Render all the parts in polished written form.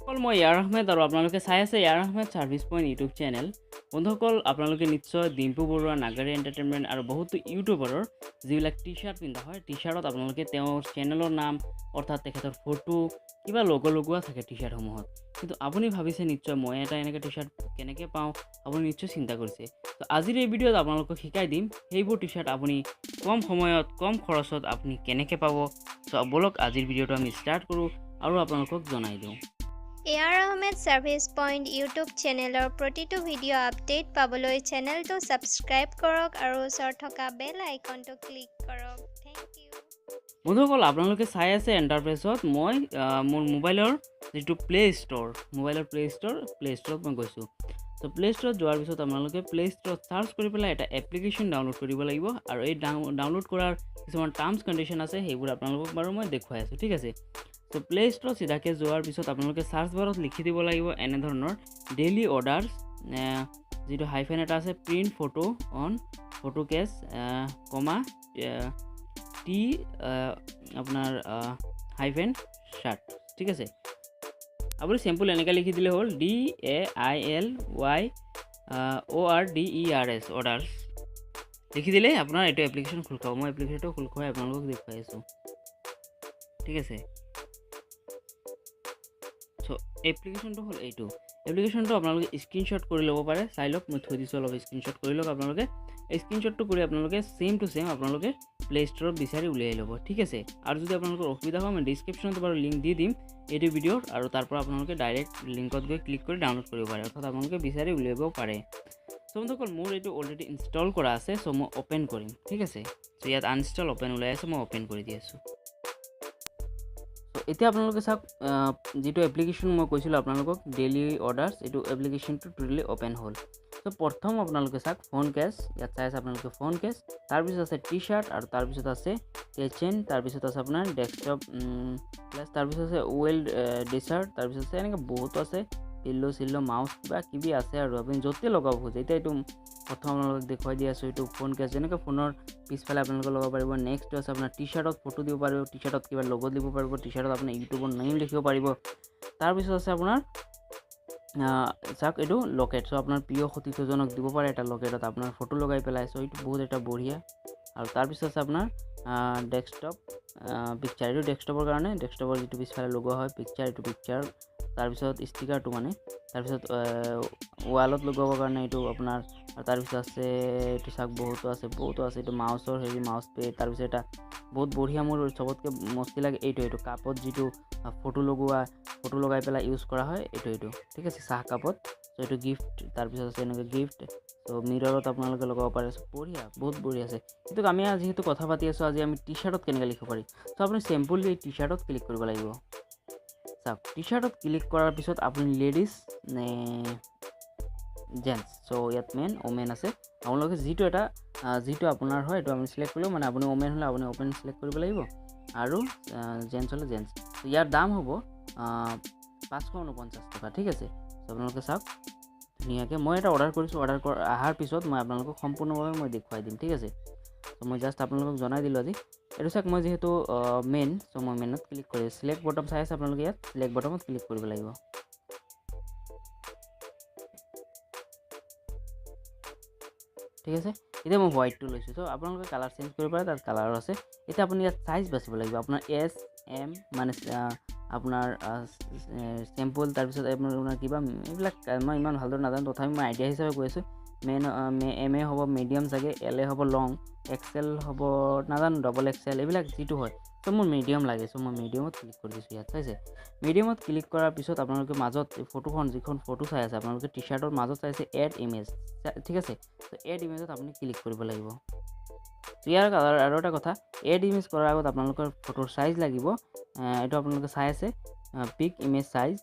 অকল মই ইয়াৰ আহমেদ আৰু আপোনালোকে চাই আছে ইয়াৰ Ahmed service point YouTube channel. বন্ধুসকল, আপোনালোকে নিশ্চয় ডিম্পু বৰুৱা, নাগাৰী এণ্টাৰটেইনমেণ্ট আৰু বহুতো ইউটিউবাৰৰ যিবিলাক টি শ্বাৰ্ট পিন্ধা হয়, টি শ্বাৰ্টত আপোনালোকে তেওঁৰ চেনেলৰ নাম অৰ্থাৎ তেখেতৰ ফটো কিবা লগো লগোৱা থাকে টি শ্বাৰ্টসমূহত। কিন্তু আপুনি ভাবিছে নিশ্চয় মই এটা এনেকৈ টি শ্বাৰ্ট কেনেকৈ পাওঁ, আপুনি নিশ্চয় চিন্তা কৰিছে। তো আজিৰ এই ভিডিঅ'ত আপোনালোকক শিকাই দিম সেইবোৰ টি শ্বাৰ্ট আপুনি কম সময়ত কম খৰচত আপুনি কেনেকৈ পাব। চ' ব'লক আজিৰ ভিডিঅ'টো আমি ষ্টাৰ্ট কৰোঁ আৰু আপোনালোকক জনাই দিওঁ। এ R Ahmed service point YouTube চেনেলৰ প্ৰতিটো ভিডিঅ' আপডেট পাবলৈ চেনেলটো ছাবস্ক্ৰাইব কৰক আৰু ওচৰত থকা বেল আইকনটো ক্লিক কৰক। Thank you. বন্ধুসকল, আপোনালোকে চাই আছে এণ্টাৰপ্ৰাইজত মই মোৰ মোবাইলৰ যিটো প্লে' ষ্ট'ৰ, মোবাইলৰ প্লে' ষ্ট'ৰত মই গৈছোঁ। ত' প্লে' ষ্ট'ৰত যোৱাৰ পিছত আপোনালোকে প্লে' ষ্ট'ৰত চাৰ্চ কৰি পেলাই এটা এপ্লিকেশ্যন ডাউনলোড কৰিব লাগিব আৰু এই ডাউনলোড কৰাৰ কিছুমান টাৰ্মছ কণ্ডিশ্যন আছে, সেইবোৰ আপোনালোকক বাৰু মই দেখুৱাই আছোঁ, ঠিক আছে। ত' প্লে' ষ্ট'ৰত চিধাকৈ যোৱাৰ পিছত আপোনালোকে চাৰ্চ বাৰত লিখি দিব লাগিব এনেধৰণৰ ডেইলি অৰ্ডাৰ্ছ, যিটো হাইফেন এটা আছে, print photo on photo case comma T আপোনাৰ হাইফেন শ্বাৰ্ট, ঠিক আছে। আপুনি চেম্পুল এনেকৈ লিখি দিলে হ'ল, D A I L Y O R D E R S orders লিখি দিলেই আপোনাৰ এইটো এপ্লিকেশ্যন খোল খাব। মই এপ্লিকেশ্যনটো খোল খুৱাই আপোনালোকক দেখুৱাই আছোঁ, ঠিক আছে। চ' এপ্লিকেশ্যনটো হ'ল এইটো। এপ্লিকেশ্যনটো আপোনালোকে স্ক্ৰীনশ্বট কৰি ল'ব পাৰে, চাই লওক, মই থৈ দিছোঁ, অলপ স্ক্ৰীনশ্বট কৰি লওক। আপোনালোকে স্ক্ৰীনশ্বটটো কৰি আপোনালোকে ছেইম টু ছেইম আপোনালোকে প্লে' ষ্ট'ৰত বিচাৰি উলিয়াই ল'ব, ঠিক আছে। আৰু যদি আপোনালোকৰ অসুবিধা হয়, মই ডিছক্ৰিপশ্যনত বাৰু লিংক দি দিম এইটো ভিডিঅ'ৰ, আৰু তাৰ পৰা আপোনালোকে ডাইৰেক্ট লিংকত গৈ ক্লিক কৰি ডাউনলোড কৰিব পাৰে, অৰ্থাৎ আপোনালোকে বিচাৰি উলিয়াব পাৰে। চ' বন্ধুসকল, মোৰ এইটো অলৰেডি ইনষ্টল কৰা আছে, চ' মই অ'পেন কৰিম, ঠিক আছে। চ' ইয়াত আনইনষ্টল অ'পেন ওলাই আছে, মই অ'পেন কৰি দি আছোঁ। চ' এতিয়া আপোনালোকে চাওক, যিটো এপ্লিকেশ্যন মই কৈছিলোঁ আপোনালোকক ডেইলি অৰ্ডাৰ্ছ, এইটো এপ্লিকেশ্যনটো টোটেলি অ'পেন হ'ল। চ' প্ৰথম আপোনালোকে চাওক ফোন কেছ, ইয়াত চাই আছে আপোনালোকে ফোন কেছ, তাৰপিছত আছে টি শ্বাৰ্ট, আৰু তাৰপিছত আছে কেচেন, তাৰপিছত আছে আপোনাৰ ডেস্কটপ প্লাছ, তাৰপিছত আছে ৱেল ডিচাৰ্ট, তাৰপিছত আছে এনেকৈ বহুতো আছে, পিল্ল' চিল্ল' মাউচ কিবা কিবি আছে আৰু আপুনি য'তে লগাব খোজে। এতিয়া এইটো প্ৰথম আপোনালোকক দেখুৱাই দি আছোঁ, এইটো ফোন কেছ, যেনেকৈ ফোনৰ পিছফালে আপোনালোকে লগাব পাৰিব। নেক্সটটো আছে আপোনাৰ টি শ্বাৰ্টত ফটো দিব পাৰিব, টি শ্বাৰ্টত কিবা লগো দিব পাৰিব, টি শ্বাৰ্টত আপুনি ইউটিউবৰ নেম লিখিব পাৰিব। তাৰপিছত আছে আপোনাৰ চাওক এইটো লকেট, চ' আপোনাৰ প্ৰিয় সতীৰ্থজনক দিব পাৰে এটা লকেটত আপোনাৰ ফটো লগাই পেলাই, চ' এইটো বহুত এটা বঢ়িয়া। আৰু তাৰপিছত আছে আপোনাৰ ডেস্কটপ পিকচাৰ, এইটো ডেস্কটপৰ কাৰণে, ডেস্কটপৰ যিটো পিছফালে লগোৱা হয় পিকচাৰ, এইটো পিকচাৰ। তাৰপিছত ষ্টিকাৰটো মানে, তাৰপিছত ৱালত লগাবৰ কাৰণে এইটো আপোনাৰ। আৰু তাৰপিছত আছে এইটো চাওক, বহুতো আছে, বহুতো আছে। এইটো মাউচৰ হেৰি, মাউচ পেড। তাৰপিছত এটা বহুত বঢ়িয়া, মোৰ চবতকৈ মস্তি লাগে এইটো, এইটো কাপত যিটো ফটো লগোৱা, ফটো লগাই পেলাই ইউজ কৰা হয় এইটো, এইটো ঠিক আছে, চাহ কাপত। চ' এইটো গিফ্ট। তাৰপিছত আছে এনেকৈ গিফ্ট, চ' মিৰৰত আপোনালোকে লগাব পাৰে। চ' বঢ়িয়া, বহুত বঢ়িয়া আছে। কিন্তু আমি আজি যিহেতু কথা পাতি আছোঁ, আজি আমি টি শ্বাৰ্টত কেনেকৈ লিখিব পাৰি। চ' আপুনি চেম্পুলি এই টি শ্বাৰ্টত ক্লিক কৰিব লাগিব। চাওক, টি শ্বাৰ্টত ক্লিক কৰাৰ পিছত আপুনি লেডিজ নে জেণ্টছ, চ' ইয়াত মেন ওমেন আছে, আপোনালোকে যিটো এটা, যিটো আপোনাৰ হয় এইটো আপুনি চিলেক্ট কৰিব। মানে আপুনি ওমেন হ'লে আপুনি অ'পেন চিলেক্ট কৰিব লাগিব, আৰু জেণ্টছ হ'লে জেণ্টছ। ইয়াৰ দাম হ'ব 549 টকা, ঠিক আছে। চ' আপোনালোকে চাওক ধুনীয়াকৈ, মই এটা অৰ্ডাৰ কৰিছোঁ, অৰ্ডাৰ অহাৰ পিছত মই আপোনালোকক সম্পূৰ্ণভাৱে মই দেখুৱাই দিম, ঠিক আছে। চ' মই জাষ্ট আপোনালোকক জনাই দিলোঁ আজি। এইটো চাওক, মই যিহেতু মেন, চ' মই মেনত ক্লিক কৰি চিলেক্ট বটম চাই আছে আপোনালোকে, ইয়াত চিলেক্ট বটমত ক্লিক কৰিব লাগিব। ঠিক আছে, এতিয়া মই হোৱাইটটো লৈছোঁ। চ' আপোনালোকে কালাৰ চেঞ্জ কৰিব পাৰে, তাত কালাৰো আছে। এতিয়া আপুনি ইয়াত চাইজ বাচিব লাগিব, আপোনাৰ এছ এম মানে আপোনাৰ চেম্পুল, তাৰপিছত আপোনাৰ কিবা এইবিলাক মই ইমান ভালদৰে নাজানো, তথাপি মই আইডিয়া হিচাপে কৈ আছোঁ। মেন এম এ হ'ব মিডিয়াম চাগে, এল এ হ'ব লং, এক্সেল হ'ব নাজানো, ডবল এক্সেল, এইবিলাক যিটো হয়। চ' মোৰ মিডিয়াম লাগে, চ' মই মিডিয়ামত ক্লিক কৰি দিছোঁ। ইয়াত চাইছে, মিডিয়ামত ক্লিক কৰাৰ পিছত আপোনালোকে মাজত ফটোখন, যিখন ফটো চাই আছে আপোনালোকে টি শ্বাৰ্টৰ মাজত চাইছে এড ইমেজ, ঠিক আছে। চ' এড ইমেজত আপুনি ক্লিক কৰিব লাগিব। ইয়াৰ আৰু এটা কথা, এড ইমেজ কৰাৰ আগত আপোনালোকৰ ফটোৰ চাইজ লাগিব। এইটো আপোনালোকে চাই আছে, পিক ইমেজ চাইজ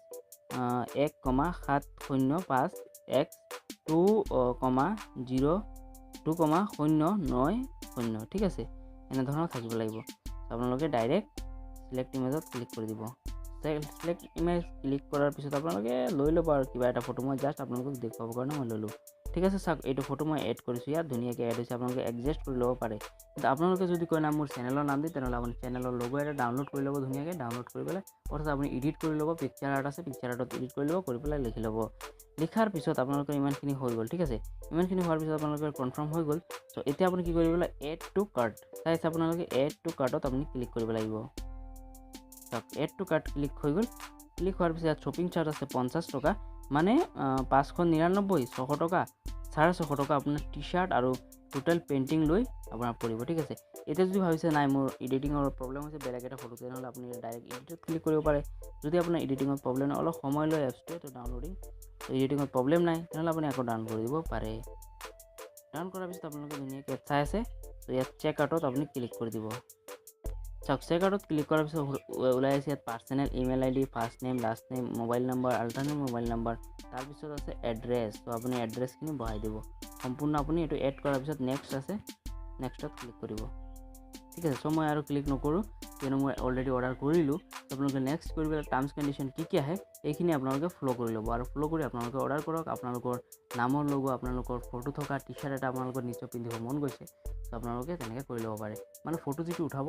এক কমা সাত শূন্য পাঁচ এক টু কমা জিৰ' টু কমা শূন্য নয় শূন্য, ঠিক আছে, এনেধৰণৰ থাকিব লাগিব। আপোনালোকে ডাইৰেক্ট চিলেক্ট ইমেজত ক্লিক কৰি দিব। চিলেক্ট ইমেজ ক্লিক কৰাৰ পিছত আপোনালোকে লৈ ল'ব আৰু কিবা এটা ফটো, মই জাষ্ট আপোনালোকক দেখুৱাবৰ কাৰণে মই ল'লোঁ, ঠিক আছে, চাওক, এইটো ফটো মই এড কৰিছোঁ। ইয়াত ধুনীয়াকৈ এড হৈছে, আপোনালোকে এডজাষ্ট কৰি ল'ব পাৰে। কিন্তু আপোনালোকে যদি কয় না মোৰ চেনেলৰ নাম দি, তেনেহ'লে আপুনি চেনেলৰ লগো এটা ডাউনলোড কৰি ল'ব। ধুনীয়াকৈ ডাউনলোড কৰি পেলাই অৰ্থাৎ আপুনি এডিট কৰি ল'ব। পিকচাৰ আৰ্ট আছে, পিকচাৰ আৰ্টত এডিট কৰি ল'ব, কৰি পেলাই লিখি ল'ব। লিখাৰ পিছত আপোনালোকৰ ইমানখিনি হৈ গ'ল। ঠিক আছে, ইমানখিনি হোৱাৰ পিছত আপোনালোকৰ কনফাৰ্ম হৈ গ'ল। চ' এতিয়া আপুনি কি কৰিব লাগিব? এড টু কাৰ্ট চাই আছে আপোনালোকে, এড টু কাৰ্টত আপুনি ক্লিক কৰিব লাগিব। চাওক, এড টু কাৰ্ট ক্লিক হৈ গ'ল। ক্লিক হোৱাৰ পিছত ইয়াত শ্বপিং চাৰ্জ আছে 50 টকা, মানে 599, 600 টকা, 650 টকা আপোনাৰ টি শ্বাৰ্ট আৰু টোটেল পেইণ্টিং লৈ আপোনাৰ পৰিব। ঠিক আছে, এতিয়া যদি ভাবিছে নাই, মোৰ এডিটিঙৰ প্ৰব্লেম হৈছে, বেলেগ এটা ফটো, তেনেহ'লে আপুনি ডাইৰেক্ট এডিটত ক্লিক কৰিব পাৰে। যদি আপোনাৰ এডিটিঙত প্ৰব্লেম নাই, অলপ সময় লয় এপছটোৱে তো ডাউনলোডিং, এডিটিঙত প্ৰব্লেম নাই, তেনেহ'লে আপুনি আকৌ ডাউন কৰি দিব পাৰে। ডাউন কৰাৰ পিছত আপোনালোকে ধুনীয়াকৈ ইয়াত চাই আছে, তো ইয়াত চেক আউটত আপুনি ক্লিক কৰি দিব। চাওক, চেক আউটত ক্লিক কৰাৰ পিছত ওলাই আছে ইয়াত personal email ID, first name, last name, mobile number, alternate mobile number, তাৰপিছত আছে এড্ৰেছ। তো আপুনি এড্ৰেছখিনি বহাই দিব সম্পূৰ্ণ। আপুনি এইটো এড কৰাৰ পিছত নেক্সট আছে, নেক্সটত ক্লিক কৰিব। ঠিক আছে, চ' মই আৰু ক্লিক নকৰোঁ, কিয়নো মই অলৰেডি অৰ্ডাৰ কৰিলোঁ। আপোনালোকে নেক্সট কৰি পেলাই টাৰ্মছ কণ্ডিশ্যন কি কি আহে, এইখিনি আপোনালোকে ফ'ল' কৰি ল'ব আৰু ফ'ল' কৰি আপোনালোকে অৰ্ডাৰ কৰক। আপোনালোকৰ নামৰ লগো, আপোনালোকৰ ফটো থকা টি শ্বাৰ্ট এটা আপোনালোকৰ নিশ্চয় পিন্ধিব মন গৈছে। ত' আপোনালোকে তেনেকৈ কৰি ল'ব পাৰে। মানে ফটো যিটো উঠাব,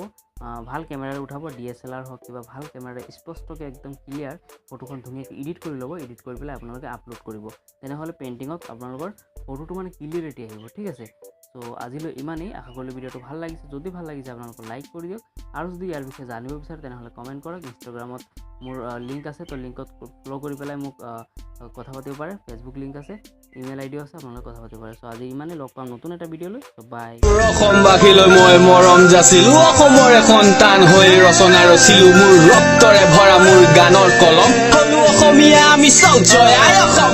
ভাল কেমেৰাৰে উঠাব, ডিএছএলআৰ হওক, কিবা ভাল কেমেৰাৰে স্পষ্টকৈ একদম ক্লিয়াৰ ফটোখন ধুনীয়াকৈ এডিট কৰি ল'ব। এডিট কৰি পেলাই আপোনালোকে আপলোড কৰিব। তেনেহ'লে পেইণ্টিঙত আপোনালোকৰ ফটোটো মানে ক্লিয়াৰিটি আহিব। ঠিক আছে, ত' আজিলৈ ইমানেই। আশা কৰিলোঁ ভিডিঅ'টো ভাল লাগিছে। যদি ভাল লাগিছে, আপোনালোকে লাইক কৰি দিয়ক আৰু যদি ইয়াৰ বিষয়ে জানিব বিচাৰে, তেনেহ'লে কমেণ্ট কৰক। ইনষ্টাগ্ৰামত মোৰ লিংক আছে, তো লিংকত ফ'ল' কৰি পেলাই মোক কথা পাতিব পাৰে। ফেচবুক লিংক আছে, ইমেইল আই ডিও আছে, আপোনালোকে কথা পাতিব পাৰে। চ' আজি ইমানেই, লগ পাম নতুন এটা ভিডিঅ' লৈ। চ' বাই। অসমবাসীলৈ মই মৰম যাচিলো। অসমৰ সন্তান হৈ ৰচনা ৰচিলো। মোৰ ৰক্তৰে ভৰা মোৰ গানৰ কলম। হলো অসমীয়া আমি, চাওঁ জয় আই অসম।